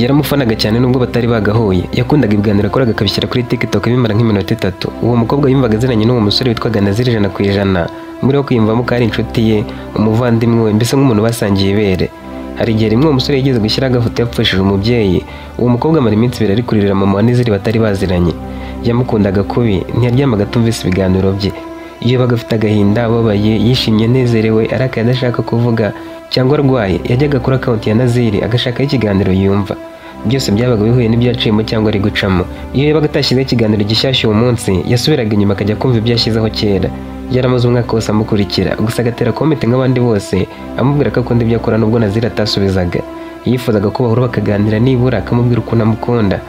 Yaramufanaga cyane nubwo batari bagahuye. Yakundaga ibiganiro yakoraga akabishyira kuri TikTok bimara nk'iminota 3. Uwo mukobwa yumvaga aziranye n'uwo musore witwaga Naziri 100%, muri wo kwiyumvamo ko ari inshuti ye, umuvandimwe we, mbese nk'umuntu basangiye ibere. Hari igihe rimwe uwo musore yigeze gushyira agafoto yapfushije umubyeyi. Uwo mukobwa amara iminsi 2 ari kuririra mama wa Naziri batari baziranye. Yamukundaga kubi, ntiyaryamaga atumvise ibiganiro bye. Iyo yabaga afite agahinda, ababaye, yishimye, anezerewe, arakaye adashaka kuvuga cyangwa arwaye, yajyaga kuri akawunti ya Naziri agashakaho ikiganiro yumva. Byose byabaga bihuye n'ibyo yaciyemo cyangwa ari gucamo. Iyo yabaga atashyizeho ikiganiro gishyashya uwo munsi, yasubiraga inyuma akajya kumva ibyo yashyizeho kera. Yaramaze umwaka wose amukurikira, gusa agatera comment nk'abandi bose, amubwira ko akunda ibyo akora nubwo Naziri atasubizaga. Yifuzaga ko bahura bakaganira nibura akamubwira ukuntu amukunda.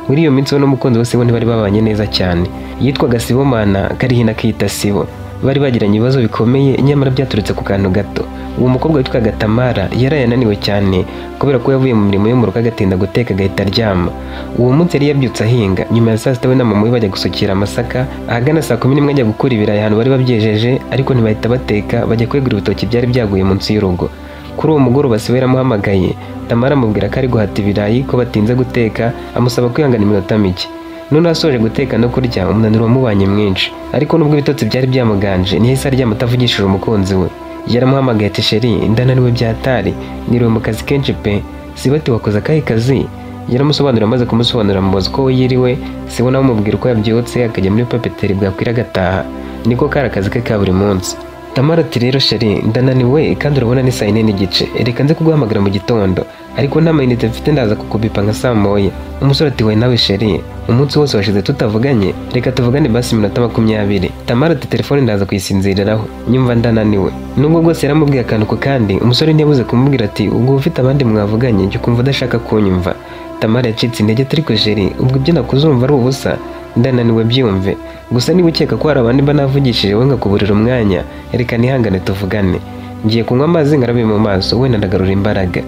Muri iyo minsi we n'umukunzi we Sibo ntibari babanye neza cyane. Yitwaga Sibomana, Karihina akiyita Sibo. Bari bagiranye ibibazo bikomeye nyamara byaturutse ku kantu gato. Uwo mukobwa witwaga Tamara yaraye ananiwe cyane kubera ko yavuye mu mirimo yo mu rugo agatinda guteka agahita aryama. Uwo munsi yari yabyutse ahinga, nyuma ya saa 6 we na mama we bajya gusukira amasaka, ahagana saa 11 ajya gukura ibirayi ahantu bari babyejeje, ariko ntibahita bateka, bajya kwegura ibitoki byari byaguye munsi y'urugo. Kuri uwo mugoroba Sibo yaramuhamagaye, Tamara amubwira ko ari guhata ibirayi ko batinze guteka, amusaba kwihangana iminota mike. Noneho asoje guteka no kurya, umunaniro wamubanye mwinshi. Ariko nubwo ibitotsi byari byamuganje, ntiyahise aryama atavugishije umukunzi we. Yaramuhamagaye ati "Chérie, ndananiwe byatari, niriwe mu kazi kenshi pe." Sibo ati "Wakoze akahe kazi?" Yaramusobanurira, amaze kumusobanurira amubaza uko we yiriwe. Sibo nawe amubwira uko yabyutse akajya muri papeteri bwakwira agataha. Niko kari akazi ke ka buri munsi. Tamara ati "Rero chérie, ndananiwe kandi urabona ni saa 4:15, reka nze kuguhamagara mu gitondo, ariko nta mayinite mfite, ndaza kukubipa nka saa 1." Umusore ati "We nawe chérie, umunsi wose washize tutavuganye, reka tuvugane basi iminota 20." Tamara ati "Telefone ndaza kuyisinziriraho, nyumva ndananiwe." Nubwo rwose yaramubwiye akantu ku kandi, umusore ntiyabuze kumubwira ati "Ubwo ufite abandi mwavuganye, jya ukumva udashaka kunyumva." Tamara yacitse intege ati "Ariko chérie, ubwo ibyo nakuzumva ari ubusa, ndananiwe byumve. Gusa niba ukeka ko hari abandi mba navugishije wowe nkakuburira umwanya, reka nihangane tuvugane. Ngiye kunywa amazi ngarabe mu maso, wenda ndagarura imbaraga."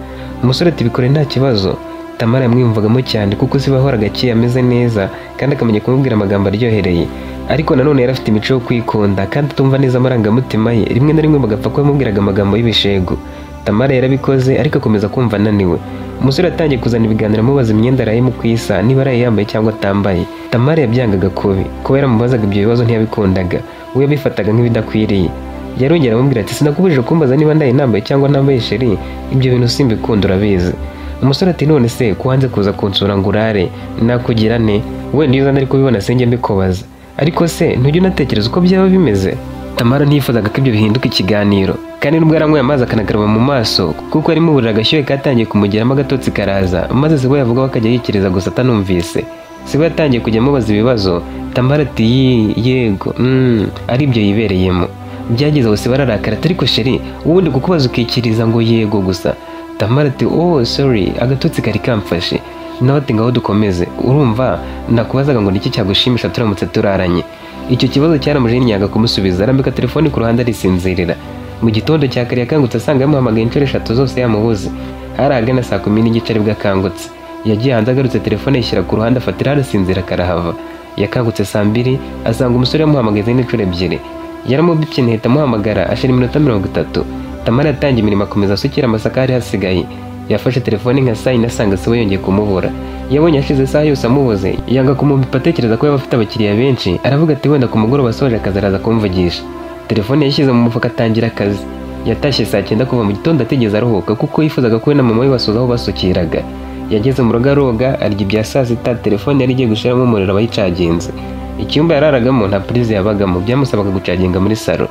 Umusore ati "Bikore nta kibazo." Tamara yamwiyumvagamo cyane kuko se bahoraga akeye ameze neza kandi akamenya kumubwira amagambo aryohereye. Ariko nanone yari afite imico yo kwikunda kandi atumva neza amarangamutima ye, rimwe na rimwe bagapfa ko yamubwiraga amagambo y'ibishego. Tamara yarabikoze ariko akomeza kumva ananiwe. Umusore yatangiye kuzana ibiganiro amubaza imyenda araye ku isa, niba araye yambaye cyangwa atambaye. Tamara yabyangaga kubi, kuba yaramubazaga ibyo bibazo ntiyabikundaga, we yabifataga nk'ibidakwiriye. Yarongera amubwira ati "Sinakubujije kumbaza niba ndaye nambaye cyangwa ntambaye chérie, ibyo bintu simbikunda urabizi." Umusore ati "None se ko wanze kuza kunsura ngo urare, nakugira ne? Wenda iyo uzana ari kubibona sinjye mbikubaza. Ariko se ntujya unatekereza uko byaba bimeze?" Tamara ntiyifuzaga ko ibyo bihinduka ikiganiro, kandi nubwo yaranyweye amazi akanagarama mu maso kuko arimo uburira agashyuhe katangiye kumugeramo agatotsi karaza, maze Sibo yavuga akajya yikiriza gusa atanumvise. Sibo yatangiye kujya amubaza ibibazo, Tamara ati "Yego, ari ibyo yibereyemo." Byageze aho Sibo ararakara ati "Ariko chérie, ubundi kukubaza ukikiriza ngo yego gusa." Tamara ati "Oh sorry, agatotsi kari kamfashe." Nawe ati "Ngaho dukomeze, urumva nakubazaga ngo niki cyagushimisha turamutse turaranye." Icyo kibazo cyaramujinnyaga kumusubiza, arambika telefoni ku ruhande arisinzirira. Mu gitondo cya kare yakangutse asanga yamuhamagaye inshuro 3 zose yamubuze. Hari ahagana saa 10:15 aribwo akangutse. Yagiye hanze agarutse telefone ayishyira ku ruhande afatira arasinzira karahava. Yakangutse saa 2 asanga umusore yamuhamagaye izindi nshuro 2. Yaramubipye ntihita amuhamagara ashira iminota 30. Tamara yatangiye imirimo akomeza asukira amasaka hari hasigaye. Yafashe telefone nka saa 4 asanga Sibo yongeye kumubura. Yabonye ashize isaha yose amubuze, yanga kumubipa atekereza ko yaba afite abakiriya benshi, aravuga ati wenda ku mugoroba asoje akazi araza kumvugisha. Telefone yashyize mu mufuka atangira akazi. Yatashye saa 9 kuva mu gitondo atigeze aruhuka kuko yifuzaga ko we na mama we basoza aho basukiraga. Yageze mu rugo aroga, arya ibya saa 6, telefone yari igiye gushiramo umuriro abayicaginze. Icyumba yararagamo nta purize yabagamo, byamusabaga gucaginga muri salo.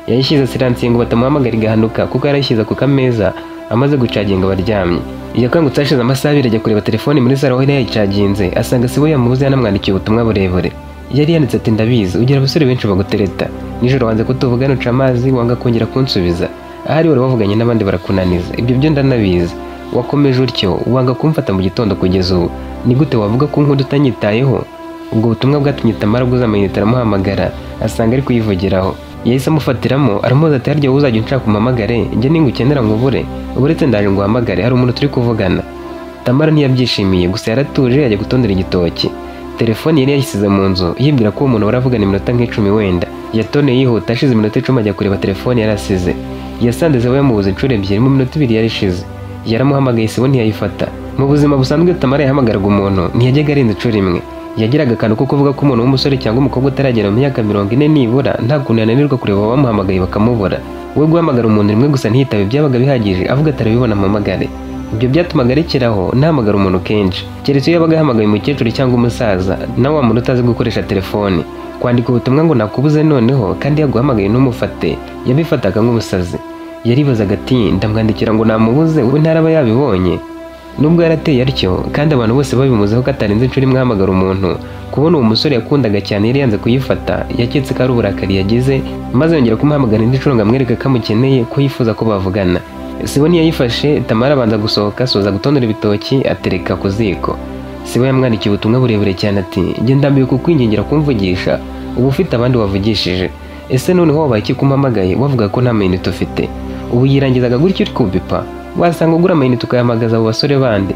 Yayishyize siransiye ngo batamuhamagara igahanuka kuko yarayishyize ku kameza amaze gucaginga baryamye. Yakangutse hashize amasaha 2 ajya kureba telefone muri salo aho yari yayicaginze, asanga Sibo yamubuze yanamwandikiye ubutumwa burebure. Yari yanditse ati "Ndabizi ugira abasore benshi bagutereta, nijoro wanze kutuvugana uca amazi wanga kongera kunsubiza, ahari wari wavuganye n'abandi barakunaniza, ibyo byo ndanabizi, wakomeje utyo wanga kumfata mu gitondo kugeza ubu, ni gute wavuga ko unkunda utanyitayeho?" Ubwo butumwa bwatumye Tamara aguza amayinite aramuhamagara, asanga ari kuyivugiraho. Yahise amufatiramo aramubaza ati "Harya wowe uzajya unshaka umpamagare, njye ningukenera nkubure, uretse ndaje nguhamagare hari umuntu turi kuvugana." Tamara ntiyabyishimiye gusa yaratuje ajya gutondera igitoki. Telefone yari yayisize mu nzu yibwira ko uwo muntu baravugana iminota nk'icumi wenda. Yatoneye yihuta ashize iminota 10 ajya kureba telefone yari asize. Yasanze Sibo yamubuze inshuro 2 mu minota 2 yari ishize. Yaramuhamagaye Sibo ntiyayifata. Mu buzima busanzwe Tamara yahamagaraga umuntu ntiyajyaga arenza inshuro imwe. Yagiraga akantu ko kuvuga ko umuntu w'umusore cyangwa umukobwa utaragera mu myaka 40 nibura nta kuntu yananirwa kureba abamuhamagaye bakamubura. We guhamagara umuntu rimwe gusa ntiyitabe byabaga bihagije, avuga atarabibona ampamagare. Ibyo byatumaga arekeraho ntahamagara umuntu kenshi, keretse iyo yabaga ahamagaye umukecuru cyangwa umusaza nawe wa muntu utazi gukoresha telefoni. Kwandika ubutumwa ngo nakubuze noneho kandi yaguhamagaye ntumufate, yabifataga nk'umusazi. Yaribazaga ati ndamwandikira ngo namubuze we ntaraba yabibonye. Nubwo yarateye atyo kandi abantu bose babimuzeho ko atarenze inshuro imwe ahamagara umuntu, kubona uwo musore yakundaga cyane yari yanze kuyifata, yaketse ko ari uburakari yagize, maze yongera kumuhamagara indi nshuro ngo amwereke ko amukeneye, ko yifuza ko bavugana. Sibo ntiyayifashe. Tamara abanza gusohoka asoza gutonora ibitoki atereka ku ziko. Sibo yamwandikiye ubutumwa burebure cyane ati njye ndambiwe kukwingingira kumvugisha, uba ufite abandi wavugishije. Ese noneho wabaye iki kumpamagaye wavuga ko nta mayinite ufite? Ubu yirangizaga gutyo uri kubipa, wasanga ugura amayinite ukayahamagaza abo basore bandi.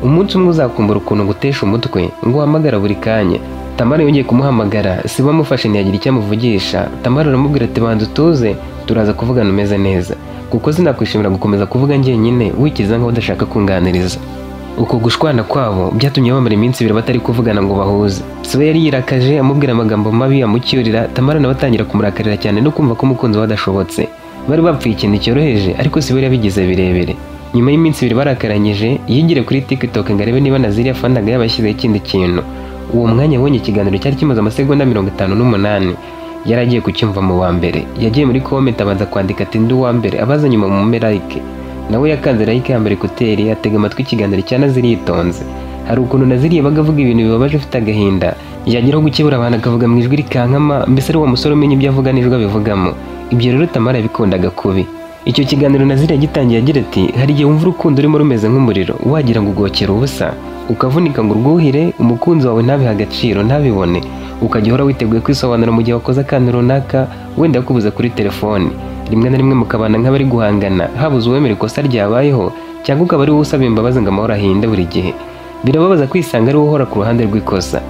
Umunsi umwe uzakumbura ukuntu ngutesha umutwe ngo uhamagara buri kanya. Tamara yongeye kumuhamagara, Sibo amufashe ntiyagira icyo amuvugisha. Tamara aramubwira ati banza utuze, turaza kuvugana umeze neza, kuko sinakwishimira gukomeza kuvuga njyenyine wikiza nkaho udashaka kunganiriza. Uko gushwana kwabo byatumye bamara iminsi ibiri batari kuvugana ngo bahuze. Sibo yari yirakaje amubwira amagambo mabi amucyurira. Tamara nawe atangira kumurakarira cyane no kumva ko umukunzi we adashobotse. Bari bapfuye ikintu cyoroheje, ariko Sibo yabigize birebire. Nyuma y'iminsi ibiri barakaranyije, yigire kuri TikTok ngo arebe niba Naziri yafandaga yabashyizeho ikindi kintu. Uwo mwanya yabonye ikiganiro cyari kimaze amasegonda 58. Yari agiye kucyumva mu wa mbere. Yagiye muri comment abanza kwandika ati ndi uwa mbere, abaza nyuma mu like. Nawe yakanze like yambara ekuteri, atega amatwi ikiganiro cya Naziri yitonze. Hari ukuntu Naziri yabaga avuga ibintu bibabaje afite agahinda, yageraho gukebura abantu akavuga mu ijwi rikankama, mbese ari wa musore umenya ibyo avuga n'ijwi abivugamo. Ibyo rero Tamara yabikundaga kubi. Icyo kiganiro Naziri yagitangiye agira ati hari igihe wumva urukundo urimo rumeze nk'umuriro, wagira ngo ugokera ubusa, ukavunika ngo urwuhire, umukunzi wawe ntabihe agaciro, ntabibone, ukajya uhora witeguye kwisobanura mu gihe wakoze akantu runaka, wenda yakubuze kuri telefoni. Rimwe na rimwe mukabana nk'abari guhangana, habuze uwemera ikosa ryabayeho, cyangwa ukaba ari wowe usaba imbabazi ngo amahoro ahinde buri gihe. Birababaza kwisanga ari wowe uhora ku ruhande rw'ikosa.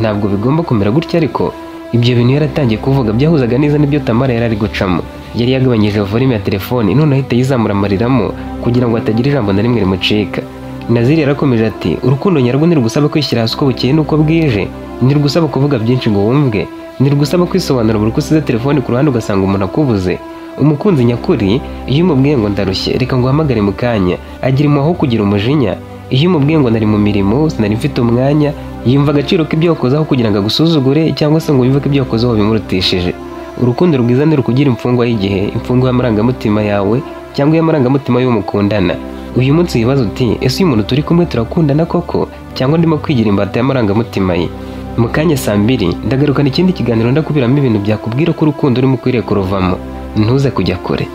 Ntabwo bigomba kumera gutya, ariko ibyo bintu yaratangiye kuvuga byahuzaga neza n'ibyo Tamara yari ari gucamo. Yari yagabanyije volume ya telefoni none ahita yizamura amariramo kugira ngo hatagira ijambo na rimwe rimucika. Naziri yarakomeje ati urukundo nyarwo ntirugusaba kwishyira hasi uko bukeye n'uko bwije, ntirugusaba kuvuga byinshi ngo wumvwe, ntirugusaba kwisobanura buri uko usize telefoni ku ruhande ugasanga umuntu akubuze. Umukunzi nyakuri iyo umubwiye ngo ndarushye reka nguhamagare mu kanya, agira impuhwe aho kugira umujinya. Iyo umubwiye ngo nari mu mirimo sinari mfite umwanya, yumva agaciro k'ibyo wakoze aho kugira ngo agusuzugure cyangwa se ngo yumve ko ibyo wakoze wabimurutishije. Urukundo rwiza ntirukugira imfungwa y'igihe, imfungwa y'amarangamutima yawe cyangwa y'amarangamutima y'uwo mukundana. Uyu munsi wibaza uti ese uyu muntu turi kumwe turakundana koko, cyangwa ndimo kwigira imbata y'amarangamutima ye? Mu kanya saa 2 ndagarukana ikindi kiganiro ndakubiramo ibintu byakubwira ko urukundo urimo ukwiriye kuruvamo, ntuze kujya kure.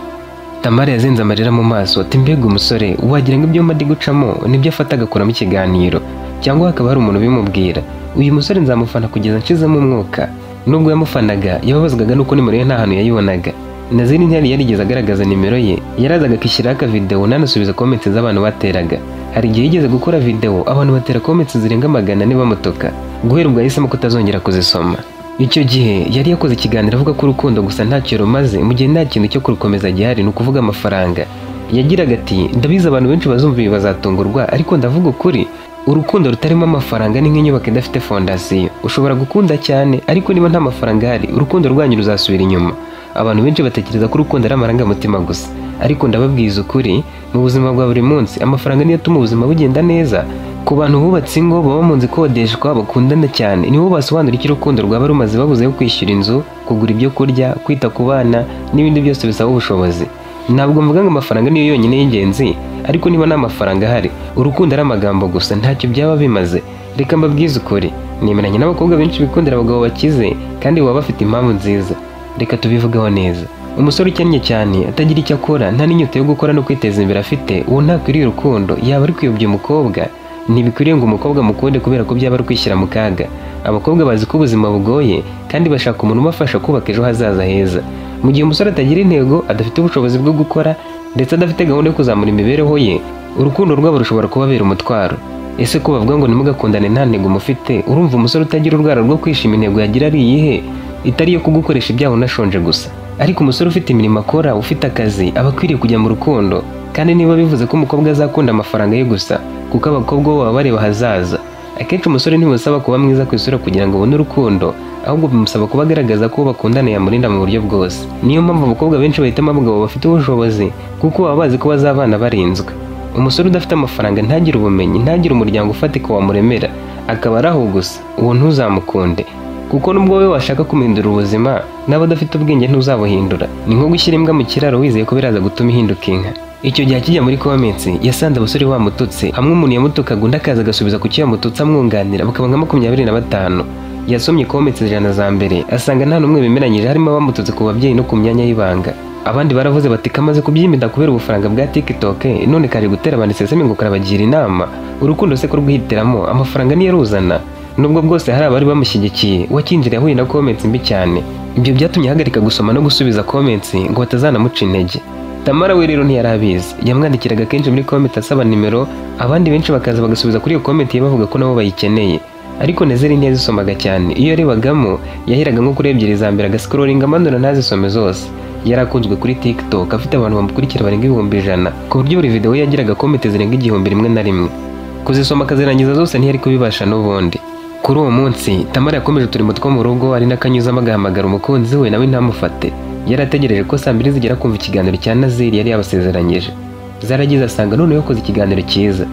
Tamara yazenze amarira mu maso ati mbega umusore, wagira ngo ibyo mba gucamo nibyo afata agakuramo ikiganiro, cyangwa hakaba hari umuntu ubimubwira. Uyu musore nzamufana kugeza nshizemo umwuka. Nubwo yamufanaga yababazwaga nuko nimero ye nta hantu yayibonaga. Naziri ntiyari yarigeze agaragaza nimero ye, yarazaga akishyiraho akavideo ntanasubize comments z'abantu bateraga. Hari igihe yigeze gukora video abantu batera comments zirenga 400 bamutuka. Guhera ubwo yahisemo kutazongera kuzisoma. Icyo gihe yari yakoze ikiganiro avuga ko urukundo gusa ntacyo rumaze mu gihe nta kintu cyo kurukomeza gihari, ni ukuvuga amafaranga. Yagiraga ati ndabizi abantu benshi bazumva ibi bazatungurwa, ariko ndavuga ukuri. Urukundo rutarimo amafaranga ni nk'inyubako idafite fondasiyo. Ushobora gukunda cyane, ariko niba nta mafaranga ahari, urukundo rwanyu ruzasubira inyuma. Abantu benshi batekereza ko urukundo ari amarangamutima gusa, ariko ndababwiza ukuri, mu buzima bwa buri munsi amafaranga niyo atuma ubuzima bugenda neza. Ku bantu bubatse ingo, baba mu nzu ikodeshwa, bakundana cyane, nibo basobanura icyo urukundo rwaba rumaze babuze yo kwishyura inzu, kugura ibyo kurya, kwita ku bana n'ibindi byose bisaba ubushobozi. Ntabwo mvuga ngo amafaranga niyo yonyine y'ingenzi, ariko niba nta mafaranga ahari, urukundo ari amagambo gusa, ntacyo byaba bimaze. Reka mbabwize ukuri, nemeranya n'abakobwa benshi bikundira abagabo bakize kandi baba bafite impamvu nziza. Reka tubivugeho neza. Umusore ukennye cyane, atagira icyo akora, nta n'inyota yo gukora no kwiteza imbere afite, uwo ntakwiriye urukundo, yaba ari kuyobya umukobwa. Ntibikwiriye ngo umukobwa mukunde kubera ko byaba ari kwishyira mu kaga. Abakobwa bazi ko ubuzima bugoye kandi bashaka umuntu ubafasha kubaka ejo hazaza heza. Mu gihe umusore atagira intego, adafite ubushobozi bwo gukora ndetse adafite gahunda yo kuzamura imibereho ye, urukundo rwabo rushobora kubabera umutwaro. Ese ko bavuga ngo ntimugakundane nta ntego mufite, urumva umusore utagira urwara rwo kwishima intego yagira ari iyihe, itari iyo kugukoresha ibyaha unashonje gusa? Ariko umusore ufite imirimo akora, ufite akazi, aba akwiriye kujya mu rukundo. Kandi niba bivuze ko umukobwa azakunda amafaranga ye gusa, kuko abakobwa bo baba bareba ahazaza. Akenshi umusore ntibimusaba kuba mwiza ku isura kugira ngo abone urukundo, ahubwo bimusaba kuba agaragaza ko uwo bakundana yamurinda mu buryo bwose. Niyo mpamvu abakobwa benshi bahitamo abagabo bafite ubushobozi, kuko baba bazi ko bazabana barinzwe. Umusore udafite amafaranga, ntagire ubumenyi, ntagire umuryango ufatika wamuremera, akaba ari aho gusa, uwo ntuzamukunde. Kuko nubwo wowe washaka kumuhindura ubuzima, naba adafite ubwenge ntuzabuhindura. Ni nko gushyira imbwa mu kiraro wizeye ko biraza gutuma ihinduka inka. Icyo gihe akijya muri comments yasanze abasore bamututse, hamwe umuntu yamutukaga undi akaza agasubiza ku cyo yamututse amwunganira, bakaba nka 25. Yasomye comments 100 za mbere asanga nta n'umwe bemeranyije, harimo abamututse ku babyeyi no ku myanya y'ibanga. Abandi baravuze bati kamaze kubyimida kubera ubufaranga bwa TikTok, none kari gutera abantu iseseme ngo karabagira inama. Urukundo se ko rwihitiramo, amafaranga niyo ruzana. Nubwo bwose hari abari bamushyigikiye, wakinjira yahuye na comments mbi cyane. Ibyo byatumye ahagarika gusoma no gusubiza comments ngo batazanamuca intege. Tamara we rero ntiyari abizi, yamwandikiraga kenshi muri comment asaba nimero, abandi benshi bakaza bagasubiza kuri iyo comment ye bavuga ko nabo bayikeneye. Ariko Nezeri ntiyazisomaga cyane, iyo yarebagamo yaheraga nko kuri 2 za mbere agascrollinga amanura ntazisome zose. Yarakunzwe kuri TikTok, afite abantu bamukurikira barenga 100,000, ku buryo buri video yagiraga comment zirenga 1000 rimwe na rimwe. Kuzisoma akazirangiza zose ntiyari kubibasha n'ubundi. Kuri uwo munsi Tamara yakomeje uturimo two mu rugo, ari n'akanyuzamo agahamagara umukunzi we nawe ntamufate. Yarategereje ko saa 2 zigera kumva ikiganiro cya Naziri yari yabasezeranyije. Zaragize asanga noneho yakoze ikiganiro cyiza.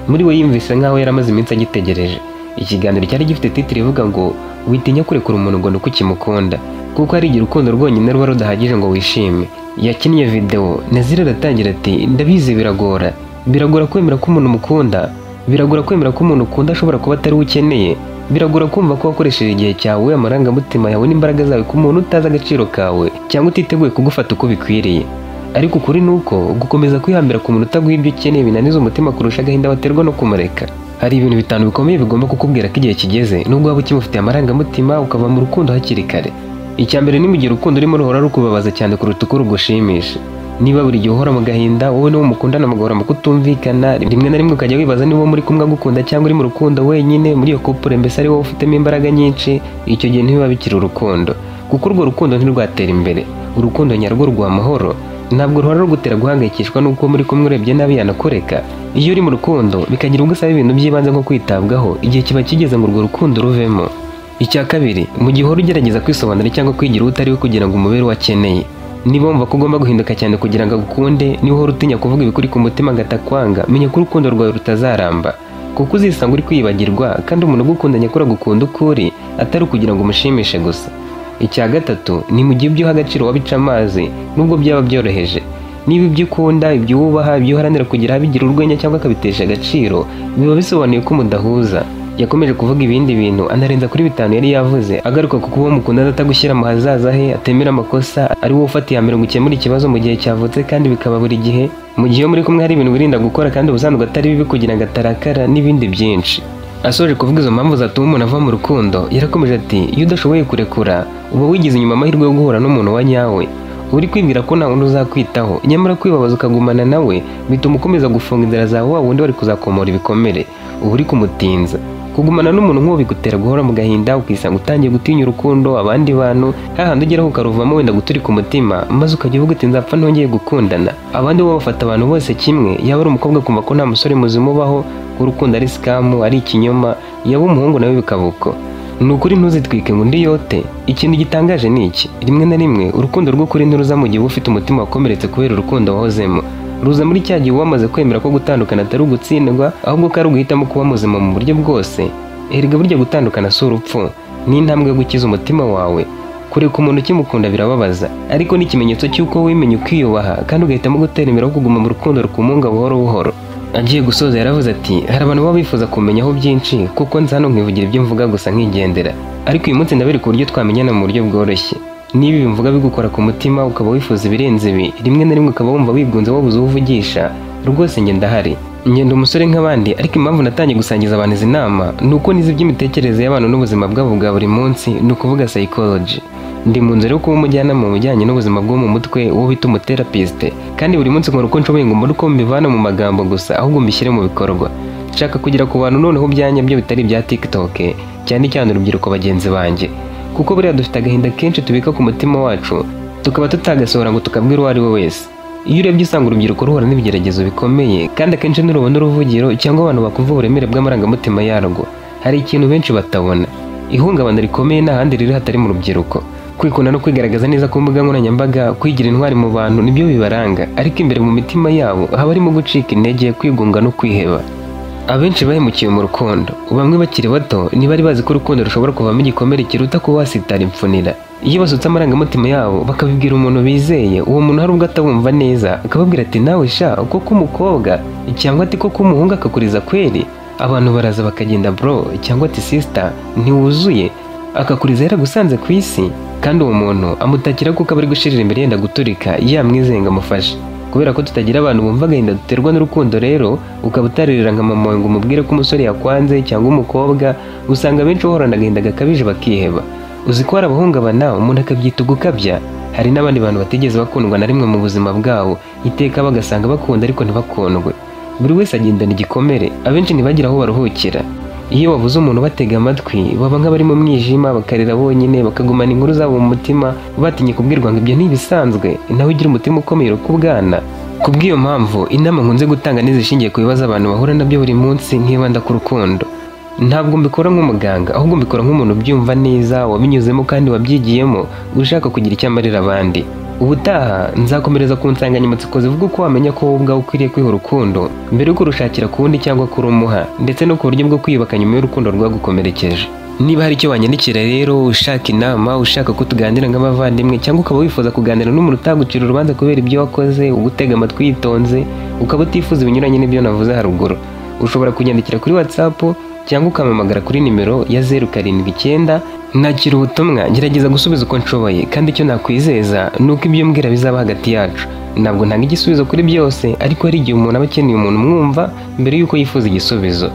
Muri we yumvise nkaho yaramaze iminsi agitegereje. Ikiganiro cyari gifite titre ivuga ngo witinya kurekura umuntu ngo nuko ukimukunda, kuko hari igihe urukundo rwonyine ruba rudahagije ngo wishime. Yakinnye video, Naziri aratangira ati ndabizi biragora. Biragora kwemera ko umuntu umukunda, biragora kwemera ko umuntu ukunda ashobora kuba atari we ukeneye. Biragora kumva ko wakoresheje igihe cyawe, amarangamutima yawe n'imbaraga zawe ku muntu utazi agaciro kawe cyangwa utiteguye kugufata uko bikwiriye. Ariko ukuri ni uko gukomeza kwihambira ku muntu utaguha ibyo ukeneye binaniza umutima kurusha agahinda waterwa no kumureka. Hari ibintu 5 bikomeye bigomba kukubwira ko igihe kigeze, nubwo waba ukimufitiye amarangamutima ukava mu rukundo hakiri kare. Icya mbere ni mu gihe urukundo urimo ruhora rukubabaza cyane kuruta uko rugushimisha. Niba buri gihe uhora mu gahinda, wowe n'uwo mukundana mugahora mu kutumvikana, rimwe na rimwe ukajya wibaza niba muri kumwe agukunda cyangwa uri mu rukundo wenyine, muri iyo couple mbese ari wowe ufitemo imbaraga nyinshi, icyo gihe ntibiba bikiri urukundo, kuko urwo rukundo ntirwatera imbere. Urukundo nyarwo rwa amahoro ntabwo ruhora rugutera guhangayikishwa n'uko muri kumwe urebye nabi yanakureka. Iyo uri mu rukundo bikagira ubwo usaba ibintu by'ibanze nko kwitabwaho, igihe kiba kigeze ngo urwo rukundo ruvemo. Icya kabiri, mu gihe uhora ugerageza kwisobanura cyangwa kwigira uwo utari we kugira ngo umubere uwo akeneye. Niba wumva ko ugomba guhinduka cyane kugira ngo agukunde, niba uhora utinya kuvuga ibikuri ku mutima ngo atakwanga, menya ko urukundo rwawe rutazaramba, kuko uzisanga uri kwibagirwa, kandi umuntu ugukunda nyakuri agukunda uko uri, atari ukugira ngo umushimishe gusa. Icya gatatu, ni mu gihe ibyo uha agaciro wabica amazi, nubwo byaba byoroheje. Niba ibyo ukunda, ibyo wubaha, ibyo uharanira kugira abigira urwenya cyangwa akabitesha agaciro, biba bisobanuye ko mudahuza. Yakomeje kuvuga ibindi bintu anarenza kuri 5 yari yavuze, agaruka ku kuba mukundana atagushyira mu hazaza he, atemera amakosa, ari wowe ufata iya mbere ngo ukemure ikibazo mu gihe cyavutse kandi bikaba buri gihe, mu gihe muri kumwe hari ibintu wirinda gukora kandi ubusanzwe atari bibi kugira ngo atarakara n'ibindi byinshi. Asoje kuvuga izo mpamvu zatuma umuntu ava mu rukundo, yarakomeje ati iyo udashoboye kurekura, uba wigize inyuma amahirwe yo guhura n'umuntu wa nyawe. Uri kwibwira ko nta wundi uzakwitaho, nyamara kwibabaza ukagumana nawe bituma ukomeza gufunga inzira zawe wa wundi wari kuzakomora ibikomere, uba uri kumutinza. Kugumana n'umuntu nk'uwo bigutera guhora mu gahinda, ukisanga utangiye gutinya urukundo, abandi bantu, hahandi ugeraho ukaruvamo wenda guturika umutima, maze ukajya uvuga uti nzapfa ntongeye gukundana. Abandi bo bafata abantu bose kimwe, yaba ari umukobwa akumva ko nta musore muzima ubaho, ko urukundo ari scam, ari ikinyoma, yaba umuhungu nawe bikaba uko. Ni ukuri ntuzitwike ngo undi yote. Ikintu gitangaje ni iki, rimwe na rimwe urukundo rw'ukuri ntiruza mu gihe uba ufite umutima wakomeretse kubera urukundo wahozemo. Ruza muri cya gihe wamaze kwemera ko gutandukana atari ugutsindwa, ahubwo ko ari uguhitamo kuba muzima mu buryo bwose. Erega burya gutandukana si urupfu, ni intambwe yo gukiza umutima wawe. Kureka umuntu ukimukunda birababaza, ariko ni ikimenyetso cy'uko wimenye ukiyubaha kandi ugahitamo gutera imbere aho kuguma mu rukundo rukumunga buhoro buhoro. Agiye gusoza yaravuze ati hari abantu baba bifuza kumenyaho byinshi, kuko nza hano nkivugira ibyo mvuga gusa nkigendera, ariko uyu munsi ndabereka uburyo twamenyana mu buryo bworoshye. Niba ibi mvuga bigukora ku mutima ukaba wifuza ibirenze ibi, rimwe na rimwe ukaba wumva wigunze wabuze uwo uvugisha, rwose njye ndahari. Ngenda umusore nk'abandi, ariko impamvu natangiye gusangiza abantu izi nama ni uko nizi iby'imitekerereze y'abantu n'ubuzima bwabo bwa buri munsi, ni ukuvuga psychology. Ndi mu nzira yo kuba umujyanama mu bijyanye n'ubuzima bwo mu mutwe, uwo bita umutherapiste, kandi buri munsi nkora uko nshoboye ngo mbone uko mbivana mu magambo gusa, ahubwo mbishyire mu bikorwa. Nshaka kugera ku bantu noneho byanyabyo bitari ibya TikTok, cyane cyane urubyiruko bagenzi banjye, kuko buriya dufite agahinda kenshi tubika ku mutima wacu, Tukaba tutagasohora ngo tukabwira uwo ari we wese. Iyo urebye usanga urubyiruko ruhura n'ibigeragezo bikomeye, kandi akenshi ntirubona uruvugiro cyangwa abantu bakumva uburemere bw'amarangamutima yarwo. Hari ikintu benshi batabona. Ihungabana rikomeye nta handi riri hatari mu rubyiruko. Kwikunda no kwigaragaza neza ku mbuga nkoranyambaga, kwigira intwari mu bantu nibyo bibaranga, ariko imbere mu mitima yabo haba harimo gucika intege, kwigunga no kwiheba. Abenshi bahemukiwe mu rukundo. Bamwe bakiri bato ntibari bazi ko urukundo rushobora kuvamo igikomere kiruta kuba wasitara imfunira. Iyo basutse amarangamutima yabo bakabibwira umuntu bizeye, uwo muntu hari ubwo atabumva neza, akababwira ati nawe sha koko umukobwa, cyangwa ati koko umuhungu akakuriza kweri. Abantu baraza bakagenda bro, cyangwa ati sister ntiwuzuye, akakuriza yaragusanze ku isi. Kandi uwo muntu amutakira kuko aba ari gushirira imbere yenda guturika, yamwizeye ngo amufashe. Kubera ko tutagira abantu bumva agahinda duterwa n'urukundo rero, ukaba utaririra nka mama wawe ngo umubwire ko umusore yakwanze cyangwa umukobwa, usanga benshi bahorana agahinda gakabije bakiheba. Uzi ko hari abahungabana umuntu akabyita ugukabya. Hari n'abandi bantu batigeze bakundwa na rimwe mu buzima bwabo, iteka bagasanga bakunda ariko ntibakundwe. Buri wese agendana igikomere, abenshi ntibagira aho baruhukira. Iyo babuze umuntu batega amatwi, baba nk'abari mu mwijima, bakarira bonyine, bakagumana inkuru zabo mu mutima, batinye kubwirwa ngo ibyo ntibisanzwe, nawe ugira umutima ukomeye ukubwana. Kubw'iyo mpamvu, inama nkunze gutanga n'izishingiye ku bibazo abantu bahura nabyo buri munsi, nkibanda ku rukundo. Ntabwo mbikora nk'umuganga, ahubwo mbikora nk'umuntu ubyumva neza, wabinyuzemo kandi wabyigiyemo, ushaka kugira icyo amarira abandi. Ubutaha nzakomereza ku nsanganyamatsiko zivuga uko wamenya ko wowe ubwawe ukwiriye kwiha urukundo mbere yo kurushakira ku wundi cyangwa kurumuha, ndetse no ku buryo bwo kwiyubaka nyuma y'urukundo rwagukomerekeje. Niba hari icyo wanyandikira rero, ushaka inama, ushaka ko tuganira nk'abavandimwe, cyangwa ukaba wifuza kuganira n'umuntu utagucira urubanza kubera ibyo wakoze, ugutega amatwi yitonze, ukaba utifuza ibinyuranye n'ibyo navuze haruguru, ushobora kunyandikira kuri WhatsApp cyangwa ukampamagara kuri nimero ya 079. Nakira ubutumwa, ngerageza gusubiza uko nshoboye, kandi icyo nakwizeza ni uko ibyo mbwira bizaba hagati yacu. Ntabwo ntanga igisubizo kuri byose, ariko hari igihe umuntu aba akeneye umuntu umwumva mbere y'uko yifuza igisubizo.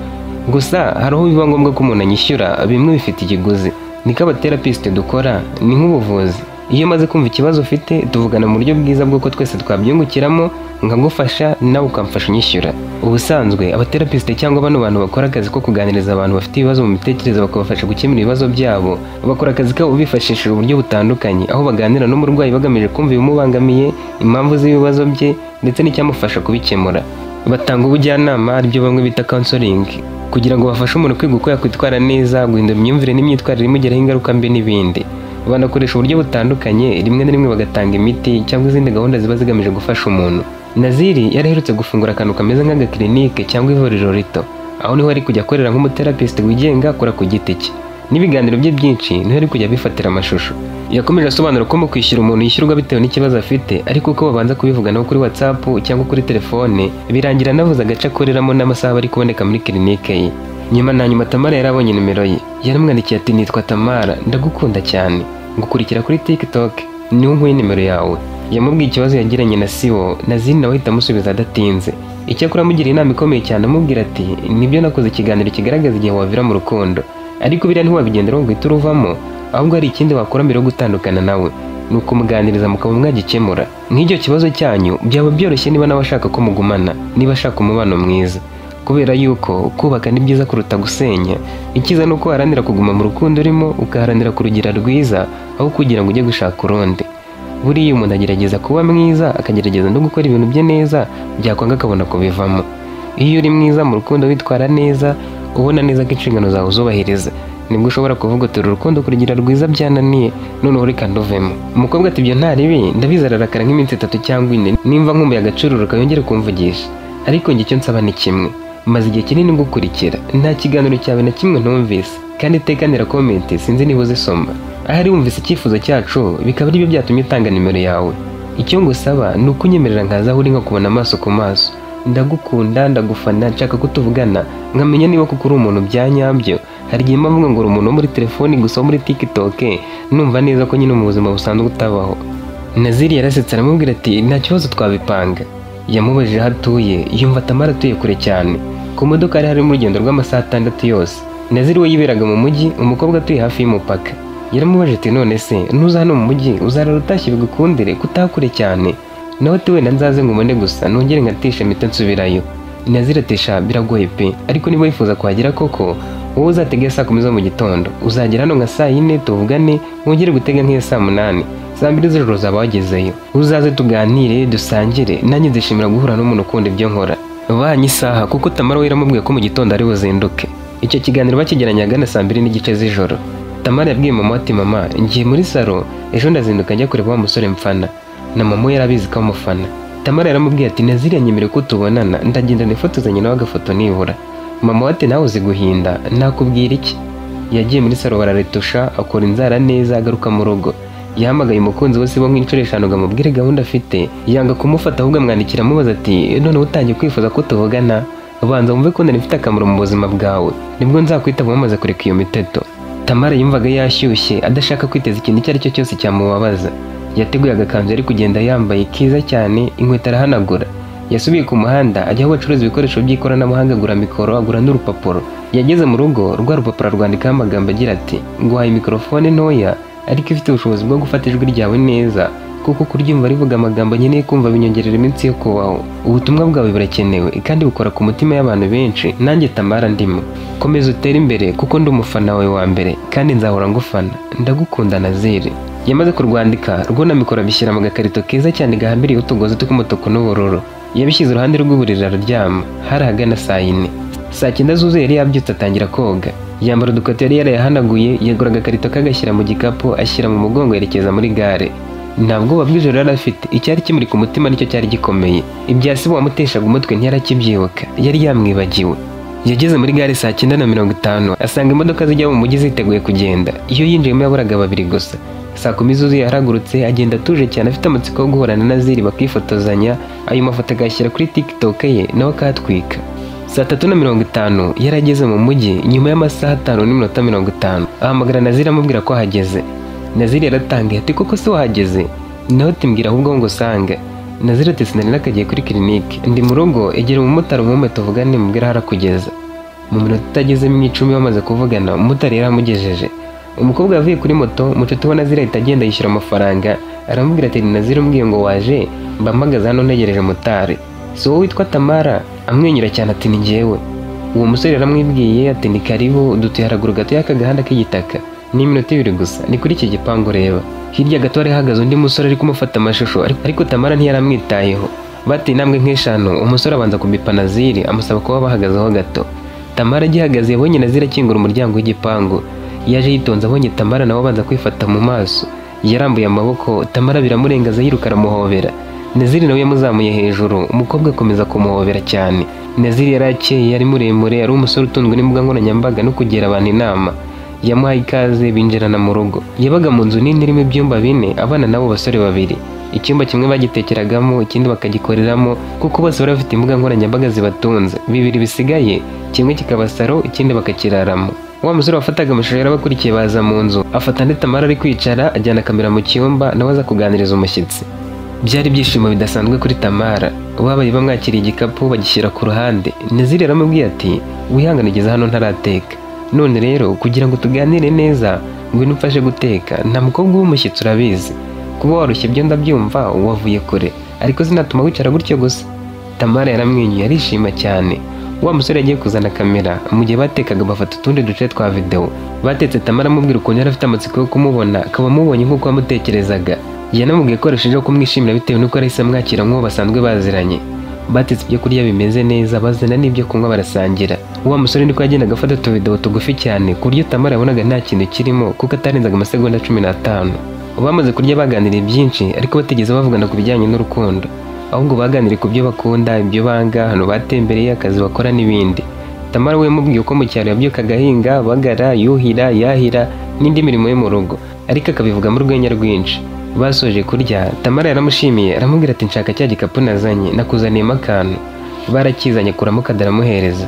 Gusa hari aho biba ngombwa ko umuntu anyishyura, bimwe bifite ikiguzi. Niko abaterapisite dukora, ni nk'ubuvuzi. Iyo maze kumva ikibazo ufite, tuvugana mu buryo bwiza bw'uko twese twabyungukiramo, nkagufasha nawe ukamfasha unyishyura. Ubusanzwe abaterapisite cyangwa bano bantu bakora akazi ko kuganiriza abantu bafite ibibazo mu mitekerereze bakabafasha gukemura ibibazo byabo, bakora akazi kabo bifashishije uburyo butandukanye, aho baganira n'umurwayi bagamije kumva ibimubangamiye, impamvu z'ibibazo bye ndetse n'icyamufasha kubikemura. Batanga ubujyanama, aribyo bamwe bita counseling, kugira ngo bafashe umuntu kwiga uko yakwitwara neza, guhindura imyumvire n'imyitwarire imugiraho ingaruka mbi n'ibindi. Banakoresha uburyo butandukanye, rimwe na rimwe bagatanga imiti cyangwa izindi gahunda ziba zigamije gufasha umuntu. Naziri yari aherutse gufungura akantu kameze nk'agakirinike cyangwa ivuriro rito, aho niho ari kujya akorera nk'umuterapisite wigenga akora ku giti cye. N'ibiganiro bye byinshi niho ari kujya abifatira amashusho. Yakomeje asobanura ko mu kwishyura umuntu yishyurwa bitewe n'ikibazo afite, ariko ko babanza kubivuganaho kuri WhatsApp cyangwa kuri telefone, birangira anavuze agace akoreramo n'amasaha bari kuboneka muri kirinike ye. Nyuma na nyuma Tamara yarabonye nimero ye. Yaramwandikiye ati nitwa Tamara, ndagukunda cyane, ngukurikira kuri TikTok, niho nkuye nimero yawe. Yamubwiye ikibazo yagiranye na Siwo, Naziri nawe ahita amusubiza adatinze. Icyakora amugiriye inama ikomeye cyane, amubwira ati nibyo nakoze ikiganiro kigaragaza igihe wavira mu rukundo, ariko biriya ntiwabigenderaho ngo uhite uruvamo, ahubwo hari ikindi wakora mbere yo gutandukana nawe, ni ukumuganiriza mukaba mwagikemura. Nk'icyo kibazo cyanyu byaba byoroshye niba nawe ashaka ko mugumana, niba ashaka umubano mwiza. Kubera yuko kubaka ni byiza kuruta gusenya. Icyiza ni uko uharanira kuguma mu rukundo urimo, ugaharanira kurugira rwiza aho kugira ngo ujye gushaka urundi. Buriya umuntu agerageza kuba mwiza, akagerageza no gukora ibintu bye neza, byakwanga akabona kubivamo. Iyo uri mwiza mu rukundo witwara neza, ubona neza ko inshingano zawe uzubahiriza, nibwo ushobora kuvuga uti uru rukundo kurugira rwiza byananiye, noneho reka nduvemo. Umukobwa ati ibyo nta ribi, ndabizi ararakara nk'iminsi 3 cyangwa 4, nimva nkumbuye agacururuka yongere kumvugisha. Ariko njye icyo nsaba ni kimwe, maze igihe kinini ngukurikira, nta kiganiro cyawe na kimwe ntumvise, kandi itekanira comment sinzi niba uzisoma. Ahari wumvise icyifuzo cyacu bikaba aribyo byatumye utanga nimero yawe. Icyo ngusaba ni ukunyemerera nkaza aho uri nkakubona amaso ku maso. Ndagukunda, ndagufana, nshaka ko tuvugana, nkamenya niba kuko uri umuntu bya nyabyo. Hari igihe mba mvuga ngo uri umuntu wo muri telefoni gusa, wo muri TikTok, numva neza ko nyine mu buzima busanzwe utabaho. Naziri yarasetse aramubwira ati nta kibazo twabipanga. Yamubajije aho atuye, yumva Tamara atuye kure cyane. Ku modoka hari harimo urugendo rw'amasaha 6 yose. Naziri we yiberaga mu mujyi, umukobwa atuye hafi y'umupaka. Yaramubajije ati none se nuza hano mu mujyi uzarara utashye bigukundire kutaha kure cyane? Nawe ati wenda nzaze ngumane gusa nongere nkatisha mpita nsubirayo. Nazira ati sha biragoye pe, ariko niba wifuza kuhagera koko wowe uzatege saa 10 zo mu gitondo, uzagera hano nka saa 4 tuvugane, wongere gutega nk'iyo saa 8, saa 2 z'ijoro uzaba wagezeyo. Uzaze tuganire dusangire, nanjye nzishimira guhura n'umuntu ukunda ibyo nkora. Bahanye isaha kuko Tamara we yaramubwiye ko mu gitondo ari buzinduke. Icyo kiganiro bakigeranye ahagana saa 2:30 z'ijoro. Tamara yabwiye mama ati mama ngiye muri salo, ejo ndazinduka njya kureba wa musore mfana. Na mama we yarabizi ko amufana. Tamara yaramubwiye ati Nazira nyemereye ko tubonana, ndagenda nifotozanye nawe agafoto nibura. Mama we ati nawe uzi guhinda, nakubwira iki? Yagiye muri salo bararetusha, akora inzara neza, agaruka mu rugo. Yahamagaye umukunzi we Sibo nk'inshuro 5 ngo amubwire gahunda afite, yanga kumufata ahubwo amwandikira amubaza ati noneho utangiye kwifuza ko tuvugana, banza wumve ko nari mfite akamaro mu buzima bwawe, nibwo nzakwitaba wamaze kureka iyo miteto. Tamara yumvaga yashyushye adashaka kwiteza ikintu icyo ari cyo cyose cyamubabaza. Yateguye agakanzu yari kugenda yambaye keza cyane, inkweto arahanagura. Yasubiye ku muhanda ajya aho bacuruza ibikoresho by'ikoranabuhanga, agura mikoro, agura n'urupapuro. Yageze mu rugo rwa rupapuro arwandikaho amagambo agira ati nguhaye mikorofone ntoya ariko ifite ubushobozi bwo gufata ijwi ryawe neza, kuko kuryumva rivuga amagambo nkeneye kumva binyongerera iminsi yo kubaho. Ubutumwa bwawe burakenewe kandi bukora ku mutima y'abantu benshi, nanjye Tamara ndimo. Komeza utere imbere kuko ndi umufana wawe wa mbere kandi nzahora ngufana. Ndagukunda Nazire. Yamaze kurwandika rwo na mikoro abishyira mu gakarito keza cyane gahambiriye utugozi tw'umutuku n'ubururu. Yabishyize iruhande rw'uburiri araryama. Hari ahagana saa 4. Saa 9 zuzuye yari yabyutse atangira koga. Yambara udukweto yari yarayahanaguye, yegura agakarito kagashyira mu gikapu, ashyira mu mugongo yerekeza muri gare. Nta bwoba bw'ijoro yari afite, icyari kimuri ku mutima nicyo cyari gikomeye. Ibya Sibo wamuteshaga umutwe ntiyarakibyibuka, yari yamwibagiwe. Yageze muri gare saa 9:50, asanga imodoka zijya mu mujyi ziteguye kugenda. Iyo yinjiyemo yaburaga babiri gusa. Saa 10 zuzuye yarahagurutse, agenda atuje cyane afite amatsiko yo guhura na Naziri bakifotozanya, ayo mafoto akayashyira kuri TikTok ye nawe akatwika. Saa 3:50 yari ageze mu mujyi nyuma y'amasaha 5:50. Ahamagara Naziri amubwira ko ahageze. Naziri yaratangaye ati koko se wahageze? Nawe ati mbwira ahubwo ngo usange. Naziri ati sinari nakagiye kuri kirinike, ndi mu rugo, egera umumotari umume tuvugane mubwire aho arakugeza. Mu minota itageze mu 10 bamaze kuvugana, umumotari yaramugejeje. Umukobwa yavuye kuri moto, mucuti wa Naziri ahita agenda yishyura amafaranga, aramubwira ati Naziri umbwiye ngo waje, mba mpagaze hano ntegereje motari. Si wowe witwa Tamara? Amwenyura cyane ati ni njyewe. Uwo musore yaramwibwiye ati ni karibu, dutuye haraguru gato y'aka gahanda k'igitaka. Ni iminota 2 gusa, ni kuri iki gipangu ureba. Hirya gato hari hahagaze undi musore ari kumufata amashusho, ariko Tamara ntiyaramwitayeho. Bateye intambwe nk'eshanu, umusore abanza kubipa Naziri amusaba kuba bahagazeho gato. Tamara agihagaze yabonye Naziri akingura umuryango w'igipangu. Yaje yitonze abonye Tamara nawe abanza kwifata mu maso. Yarambuye amaboko, Tamara biramurengaza yiruka aramuhobera. Naziri nawe yamuzamuye hejuru, umukobwa akomeza kumuhobera cyane. Naziri yari akeye, yari muremure, yari umusore utunzwe n'imbuga nkoranyambaga no kugira abantu inama. Yamuhaye ikaze binjirana mu rugo. Yabaga mu nzu nini irimo ibyumba 4, abana nabo basore babiri. Icyumba kimwe bagitekeragamo, ikindi bakagikoreramo, kuko bose bari bafite imbuga nkoranyambaga zibatunze. 2 bisigaye, kimwe kikaba saro, ikindi bakakiraramo. Wa musore wafataga amashusho yarabakurikiye baza mu nzu, afata andi Tamara ari kwicara, ajyana kamera mu cyumba, nawe aza kuganiriza umushyitsi. Byari ibyishimo bidasanzwe kuri Tamara. Babaye bamwakiriye igikapu bagishyira ku ruhande. Naziri yaramubwiye ati wihangane ugeze hano ntarateka. None rero kugira ngo tuganire neza, ngwino umfashe guteka. Nta mukobwa w'umushyitsi urabizi. Kuba warushye ibyo ndabyumva, wavuye kure, ariko sinatuma wicara gutyo gusa. Tamara yaramwenyuye arishima cyane. Wa musore yagiye kuzana kamera, mu gihe batekaga bafata utundi duce twa video. Batetse Tamara amubwira ukuntu yari afite amatsiko yo kumubona, akaba amubonye nk'uko yamutekerezaga. Yanamubwiye ko arushijeho kumwishimira bitewe n'uko yahise amwakira nk'uwo basanzwe baziranye. Batetse ibyo kurya bimeze neza, bazana n'ibyo kunywa barasangira. Wa musore niko yagendaga afata utuvideo tugufi cyane ku buryo Tamara yabonaga nta kintu kirimo kuko atarenzaga amasegonda 15. Bamaze kurya baganiriye byinshi, ariko batigeze bavugana ku bijyanye n'urukundo. Ahubwo baganiriye ku byo bakunda, ibyo banga, ahantu batembereye, akazi bakora n'ibindi. Tamara we yamubwiye uko mu cyaro yabyukaga ahinga, bagara, yuhira, yahira n'indi mirimo yo mu rugo, ariko akabivuga mu rwenya rwinshi. Basoje kurya, Tamara yaramushimiye aramubwira ati nshaka cya gikapu nazanye, nakuzaniyemo akantu. Barakizanye kuramo kadaramuhereza.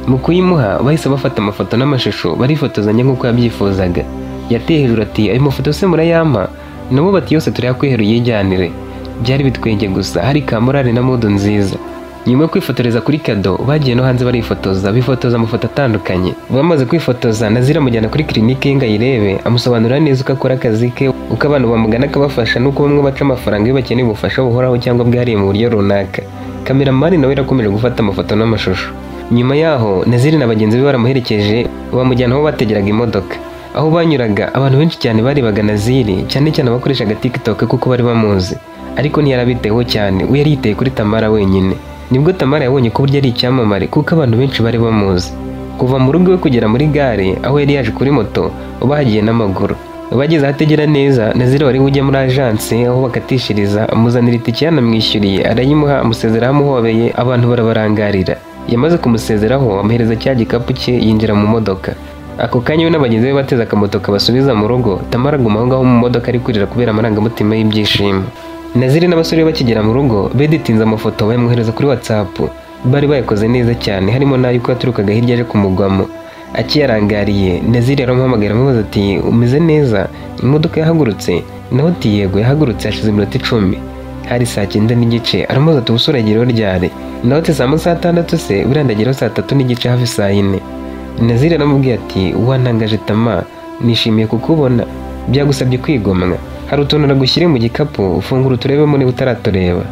Mu kuyimuha bahise bafata amafoto n'amashusho barifotozanya nk'uko yabyifuzaga. Yateye hejuru ati ayo mafoto se murayampa? Nabo bati yose turayakwihera uyijyanire. Byari bitwenge gusa, hari ka morale na modo nziza. Nyuma yo kwifotoreza kuri kado, bagiye no hanze barifotoza, bifotoza amafoto atandukanye. Bamaze kwifotoza, Nazira amujyana kuri kirinike ye ngo ayirebe, amusobanurira neza uko akora akazi ke, uko abantu bamugana akabafasha, n'uko bamwe baca amafaranga iyo bakeneye ubufasha buhoraho cyangwa bwihariye mu buryo runaka. Kameramani nawe yarakomeje gufata amafoto n'amashusho. Nyuma yaho Naziri na bagenzi be baramuherekeje bamujyana aho bategeraga imodoka. Aho banyuraga abantu benshi cyane barebaga Naziri, cyane cyane abakoreshaga TikTok kuko bari bamuzi, ariko ntiyarabiteho cyane, we yari yiteye kuri Tamara wenyine. Nibwo Tamara yabonye ko burya ari icyamamare kuko abantu benshi bari bamuzi. Kuva mu rugo iwe kugera muri gare aho yari yaje kuri moto bahagiye n'amaguru. Bageze ahategera neza, Naziri wari ujya muri agence aho bakatishiriza amuzanira itike yanamwishyuriye, arayimuha, amusezeraho amuhobeye, abantu barabarangarira. Yamaze kumusezeraho amuhereza cya gikapu cye yinjira mu modoka. Ako kanya we n'abagenzi be bateze akamoto kabasubiza mu rugo. Tamara aguma aho ngaho mu modoka ari kurira kubera amarangamutima y'ibyishimo. Naziri n'abasore be bakigera mu rugo beditinze amafoto bayamwohereza kuri WhatsApp. Bari bayakoze neza cyane, harimo n'ay'uko yaturukaga hirya aje kumugwamo. Akiyarangariye Naziri yaramuhamagara amubaza ati umeze neza, imodoka yahagurutse? Nawe ati yego yahagurutse hashize iminota 10. Hari saa 9:30. Aramubaza ati ubusore ageraho ryari? Nawe ati saa 6 se buriya ndageraho saa 3:30 hafi saa 4. Naziri aramubwiye ati wantangaje Tama, nishimiye kukubona, byagusabye kwigomwa, hari utuntu nagushyiriye mu gikapu, ufungura uturebemo niba utaratureba.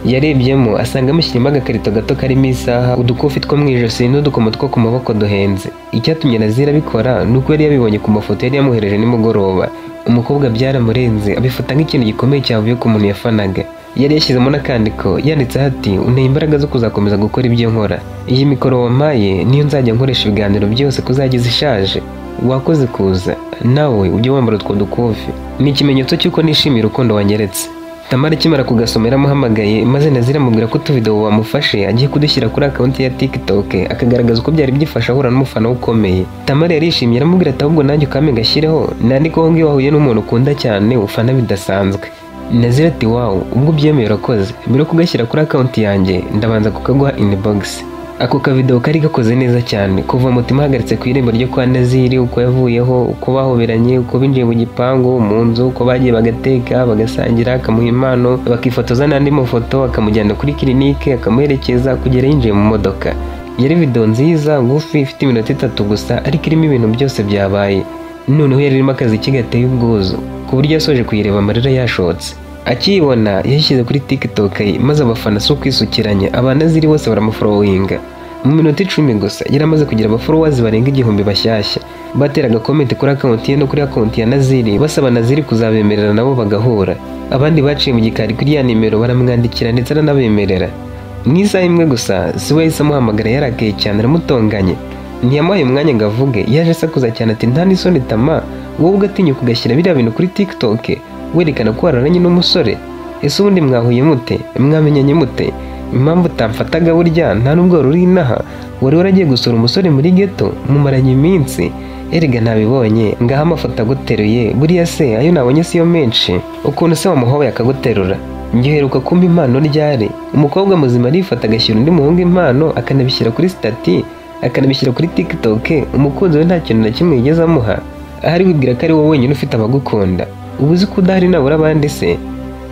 Yarebyemo asanga amushyirimo agakarito gato karimo isaha, udukufi two mu ijosi n'udukomo two ku maboko duhenze. Icyatumye Naziri abikora ni uko yari yabibonye ku mafoto yari yamwohereje nimugoroba. Umukobwa byaramurenze abifata nk'ikintu gikomeye cyavuye ku muntu yafanaga. Yari yashyizemo n'akandiko yanditseho ati unteye imbaraga zo kuzakomeza gukora ibyo nkora. Iyi mikoro wampaye niyo nzajya nkoresha ibiganiro byose kuzageza ishaje. Wakoze kuza, nawe ujye wambara utwo dukufi. Ni ikimenyetso cy'uko nishimiye urukundo wanyeretse. Tamara akimara kugasoma yaramuhamagaye maze Naziri amubwira ko utuvidewo wamufashe agiye kudushyira kuri akawunti ya TikTok akagaragaza uko byari byifashe ahura n'umufana we ukomeye. Tamara yarishimye aramubwira ati ahubwo nanjye ukampe gashyireho nandikeho ngo iyo wahuye n'umuntu ukunda cyane ufana bidasanzwe. Naziri ati wow, ubwo ubyemeye urakoze, mbere yo kugashyira kuri akawunti yanjye ndabanza kukaguha inbox. Ako kavidewo kari gakoze neza cyane, kuva mutima ahagaritse ku irembo ryo kwa Naziri, uko yavuyeho, uko bahoberanye, uko binjiye mu gipangu, mu nzu, uko bagiye bagateka, bagasangira, akamuha impano, bakifotoza n'andi mafoto, akamujyana kuri kilinike, akamuherekeza kugera yinjiye mu modoka. Yari video nziza ngufi ifite iminota 3 gusa, ariko irimo ibintu byose byabaye. Noneho yari irimo akazi gateye ubwuzu, ku buryo yasoje kuyireba amarira yashotse. Akiyibona yashyize kuri TikTok maze abafana si ukwisukiranya, aba Naziri bose baramuforowinga. Mu minota 10 gusa yari amaze kugira abafollowers barenga 1000 bashyashya. Bateraga comment kuri account ye no kuri account ya Naziri basaba Naziri kuzabemerera nabo bagahura. Abandi baciye mu gikari kuri ya nimero baramwandikira ndetse aranabemerera. Mu isaha imwe gusa si we yahise amuhamagara yarakaye cyane aramutonganye. Ntiyamuhaye umwanya ngo avuge, yaje asakuza cyane ati nta n'isoni Tama, wowe ugatinyuka ugashyira biriya bintu kuri TikTok werekana ko wararanye n'umusore? Ese ubundi mwahuye mute? Mwamenyanye mute? Impamvu utamfataga burya nta nubwo wari uri inaha, wari waragiye gusura umusore muri ghetto mumaranye iminsi, erega ntabibonye, ngaho amafoto aguteruye, buriya se ayo nabonye siyo menshi, ukuntu se wamuhoboye akaguterura. Ngiheruka kumpa impano ryari? Umukobwa muzima arifata agashyira undi muhungu impano akanabishyira kuri stati, akanabishyira kuri TikTok, umukunzi we nta kintu na kimwe yigeze amuha. Ahari wibwira ko ari wowe wenyine ufite abagukunda, ubu uzi ko udahari nabura abandi se?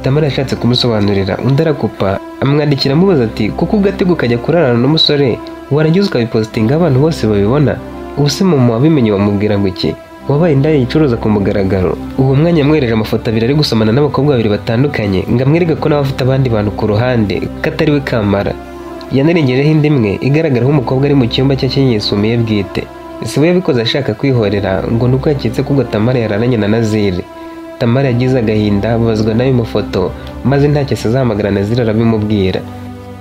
Tamara yashatse kumusobanurira, undi arakupa, amwandikira amubaza ati kuko ugatega ukajya kurarana n'umusore warangiza ukabipositinga abantu bose babibona, ubu se mama wabimenye wamubwira ngo iki? Wabaye indaya yicuruza ku mugaragaro. Uwo mwanya yamwereje amafoto abiri ari gusomana n'abakobwa babiri batandukanye ngo amwereke ko nawe afite abandi bantu ku ruhande ko atari we kamara. Yanarengejeho indi imwe igaragaraho umukobwa ari mu cyumba cye yisumiye bwite. Si we yabikoze ashaka kwihorera ngo nuko yaketse ko ubwo Tamara yararanye na Naziri. Tamara yagize agahinda ababazwa n'ayo mafoto maze ntacyo azahamagara Naziri arabimubwira.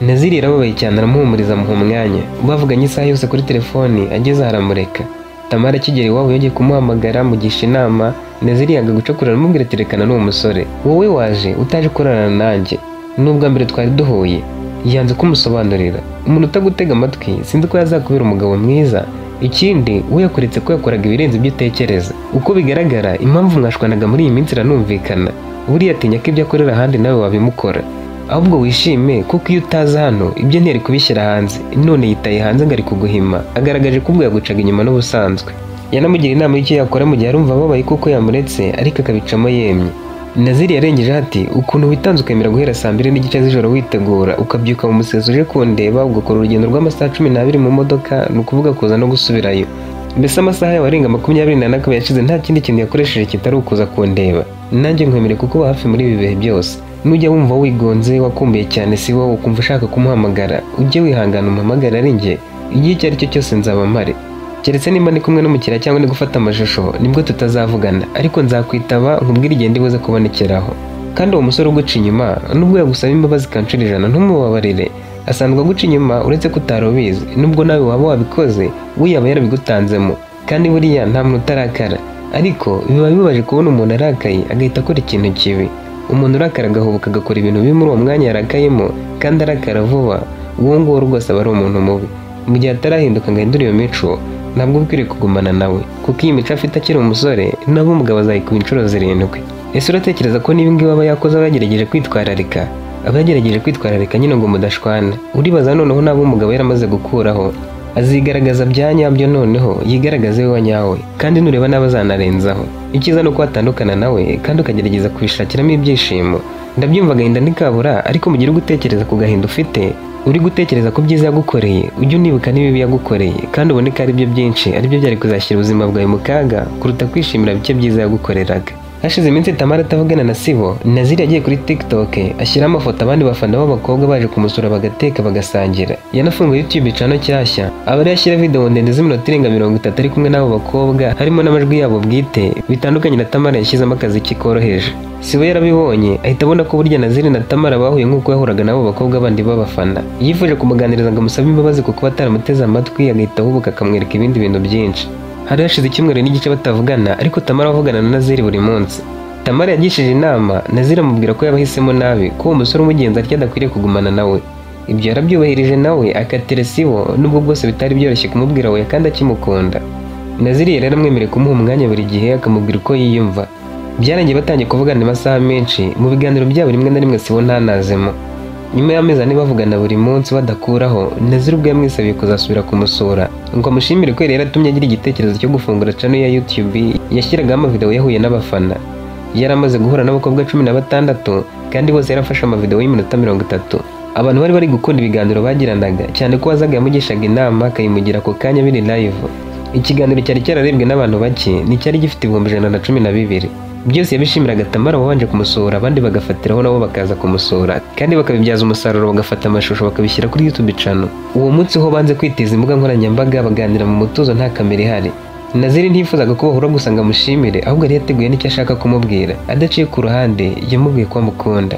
Naziri yarababaye cyane aramuhumuriza amuha umwanya. Bavuganye isaha yose kuri telefoni ageze aramureka. Tamara akigera iwabo yongeye kumuhamagara amugisha inama. Naziri yanga gucakura aramubwira ati rekana n'uwo musore, wowe waje utaje kurarana nanjye, n'ubwa mbere twari duhuye. Yanze kumusobanurira. Umuntu utagutega amatwi sinzi ko yazakubera umugabo mwiza. Ikindi we yakuretse ko yakoraga ibirenze ibyo utekereza. Uko bigaragara impamvu mwashwanaga muri iyi minsi iranumvikana. Buriya atinya ko ibyo akorera ahandi nawe wabimukora. Ahubwo wishime kuko iyo utaza hano ibyo ntiyari kubishyira hanze, none yitaye hanze ngo ari kuguhima, agaragaje ko ubwo yagucaga inyuma n'ubusanzwe. Yanamugira inama y'icyo yakora mu gihe arumva ababaye kuko yamuretse ariko akabicamo yemye. Naziri yarengeje ati ukuntu witanze ukemera guhera saa 2:30 z'ijoro witegura ukabyuka mu museso uje kundeba ugakora urugendo rw'amasaha 12 mu modoka, ni ukuvuga kuza no gusubirayo. Mbese amasaha yawe arenga 24 akaba yashize nta kindi kintu yakoresheje kitari ukuza kundeba. Nanjye nkwemere kuko uba hafi muri ibi bihe byose. Nujya wumva wigonze wakumbuye cyane Sibo ukumva ushaka kumuhamagara, ujye wihangana umuhamagara ari njye, igihe icyo ari cyo cyose nzaba mpari. Keretse nimba ndi kumwe n'umukiriya cyangwa ndi gufata amashusho nibwo tutazavugana, ariko nzakwitaba nkubwire igihe ndibuze kubonekeraho. Kandi uwo musore uguca inyuma nubwo yagusaba imbabazi kanshuro 100 ntumubabarire, asanzwe aguca inyuma uretse ko utari ubizi, nubwo nawe waba wabikoze we yaba yarabigutanzemo. Kandi buriya nta muntu utarakara, ariko biba bibabaje kubona umuntu arakaye agahita akora ikintu kibi. Umuntu urakara agahubuka agakora ibintu bibi muri uwo mwanya yarakayemo kandi arakara vuba, uwo nguwo rwose aba ari umuntu mubi. Mu gihe atarahinduka ngo ahindure iyo mico, ntabwo uba ukwiriye kugumana nawe, kuko iyi mico afite akiri umusore nabo umugabo azayikuba inshuro 7. Ese uratekereza ko niba ngibi aba yakoze aba yagerageje kwitwararika? Aba yagerageje kwitwararika nyine ngo mudashwana. Uribaza noneho nabo umugabo yaramaze gukuraho, azigaragaza bya nyabyo, noneho yigaragaze we nyawe, kandi nureba nawe azanarenzaho. Icyiza ni uko watandukana nawe kandi ukagerageza kubishakiramo ibyishimo. Ndabyumva agahinda ntikabura, ariko mu gihe uri gutekereza ku gahinda ufite, uri gutekereza ku byiza yagukoreye, ujye unibuka n'ibibi yagukoreye, kandi ubone ko ari byo byinshi, ari byo byari kuzashyira ubuzima bwawe mu kaga kuruta kwishimira bike byiza yagukoreraga. Hashize iminsi Tamara atavugana na Sibo, Naziri yagiye kuri TikTok ashyiraho amafoto abandi bafana b'abakobwa baje kumusura bagateka bagasangira. Yanafunguye YouTube channel nshyashya, aba ariyo ashyira video ndende z'iminota irenga 30 ari kumwe n'abo bakobwa, harimo n'amajwi yabo bwite, bitandukanye na Tamara yashyizemo akazi kikoroheje. Sibo yarabibonye ahita abona ko burya Naziri na Tamara bahuye nk'uko yahuraga n'abo bakobwa bandi b'abafana. Yifuje kumuganiriza ngo amusabe imbabazi kuko ataramuteze amatwi, agahita ahubuka akamwereka ibindi bintu byinshi. Hari hashize icyumweru n'igice batavugana, ariko Tamara avugana na Naziri buri munsi. Tamara yagishije inama Naziri amubwira ko yabahisemo nabi, ko uwo musore umugenza atya adakwiriye kugumana nawe. Ibyo yarabyubahirije nawe akatira Sibo, nubwo bwose bitari byoroshye kumubwira we kandi akimukunda. Naziri yari yaramwemereye kumuha umwanya buri gihe akamubwira uko yiyumva. Byarangiye batangiye kuvugana amasaha menshi, mu biganiro byabo rimwe na rimwe Sibo ntanazemo. Nyuma y'amezi 4 bavugana buri munsi badakuraho, Naziri ubwo yamwisabiye kuzasubira kumusura ngo amushimire ko yari yaratumye agira igitekerezo cyo gufungura channel ya YouTube yashyiragaho amavideo yahuye n'abafana. Yari amaze guhura n'abakobwa 16 kandi bose yarafashe amavideo y'iminota 30. Abantu bari bari gukunda ibiganiro bagiranaga, cyane ko wazaga yamugishaga inama akayimugira ako kanya biri live. Ikiganiro cyari cyararebwe n'abantu bake, nticyari gifite 112,000. Byose yabishimiraga Tamara wabanje kumusura, abandi bagafatiraho nabo bakaza kumusura, kandi bakabibyaza umusaruro bagafata amashusho bakabishyira kuri YouTube channel. Uwo munsi ho banze kwiteza imbuga nkoranyambaga baganira mu mutuzo nta kamera ihari. Naziri ntiyifuzaga ko bahura gusa ngo amushimire, ahubwo yari yateguye n'icyo ashaka kumubwira. Adaciye ku ruhande yamubwiye ko amukunda.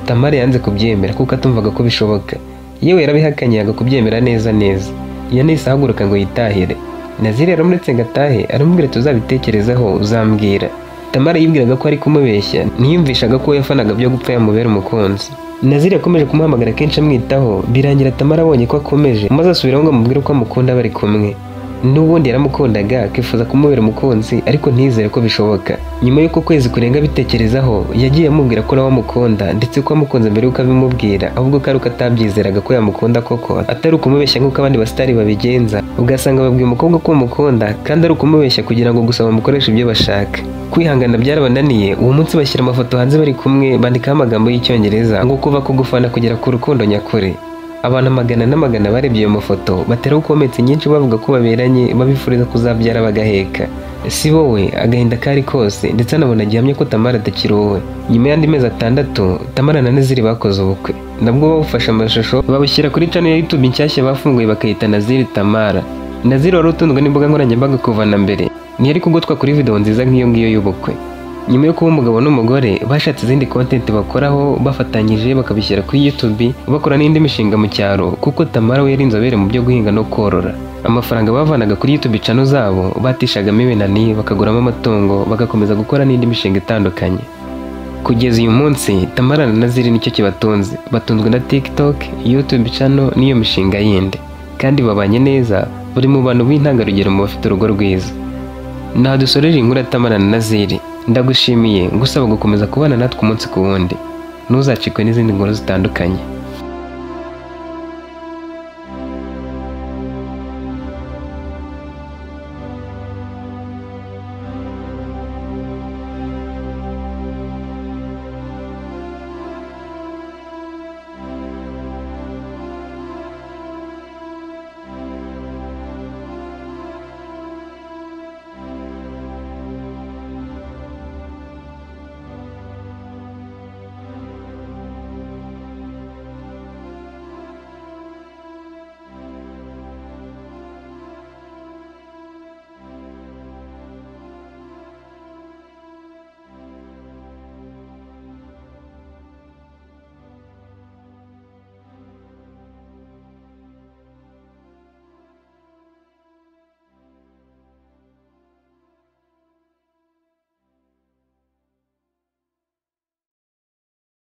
Tamara yanze kubyemera kuko atumvaga ko bishoboka. Yewe yarabihakanye yanga kubyemera neza neza. Yanahise ahaguruka ngo yitahire. Naziri yaramuretse ngo atahe, aramubwira tuzabitekerezaho uzambwira. Tamara yibwiraga ko ari kumubeshya, ntiyumvishaga ko yafanaga byo gupfa yamubera umukunzi. Naziri yakomeje kumuhamagara kenshi amwitaho, birangira Tamara abonye ko akomeje, maze asubiraho ngo amubwire ko amukunda bari kumwe. N'ubundi yaramukundaga akifuza kumubera umukunzi, ariko ntiyizere ko bishoboka. Nyuma y'uko kwezi kurenga abitekerezaho, yagiye amubwira ko nawe amukunda, ndetse ko amukunze mbere y'uko abimubwira, ahubwo ko ari uko atabyizeraga ko yamukunda koko, atari ukumubeshya nk'uko abandi basitari babigenza, ugasanga babwiye umukobwa ko umukunda kandi ari ukumubeshya kugira ngo gusa bamukoreshe ibyo bashaka. Kwihangana byarabananiye, uwo munsi bashyira amafoto hanze bari kumwe, bandikaho amagambo y'Icyongereza ngo kuva ku gufana kugera ku rukundo nyakuri. Abantu amagana n'amagana barebye ayo mafoto bateraho comments nyinshi bavuga ko baberanye, babifuriza kuzabyara bagaheka. Sibo we agahinda kari kose, ndetse anabona gihamya ko Tamara atakiri uwe. Nyuma y'andi mezi 6 Tamara na Naziri bakoze ubukwe, nabwo bawufashe amashusho babushyira kuri channel ya YouTube nshyashya bafunguye bakayita Naziri Tamara. Naziri wari utunzwe n'imbuga nkoranyambaga kuva na mbere, ntiyari kugotwa kuri video nziza nk'iyo ngiyo y'ubukwe. Nyuma yo kuba umugabo n'umugore bashatse izindi content bakoraho bafatanyije bakabishyira kuri YouTube, bakora n'indi mishinga mu cyaro, kuko Tamara we yari inzobere mu byo guhinga no korora. Amafaranga bavanaga kuri YouTube channel zabo batishagamo ibinani, bakaguramo amatungo, bagakomeza gukora n'indi mishinga itandukanye. Kugeza uyu munsi Tamara na Naziri nicyo kibatunze, batunzwe na TikTok, YouTube channel n'iyo mishinga yindi, kandi babanye neza, buri mu bantu b'intangarugero mu bafite urugo rwiza. Naha dusoreje inkuru ya Tamara na Naziri. Ndagushimiye ngusaba gukomeza kubana natwe umunsi ku wundi. Ntuzacikwe n'izindi nkuru zitandukanye.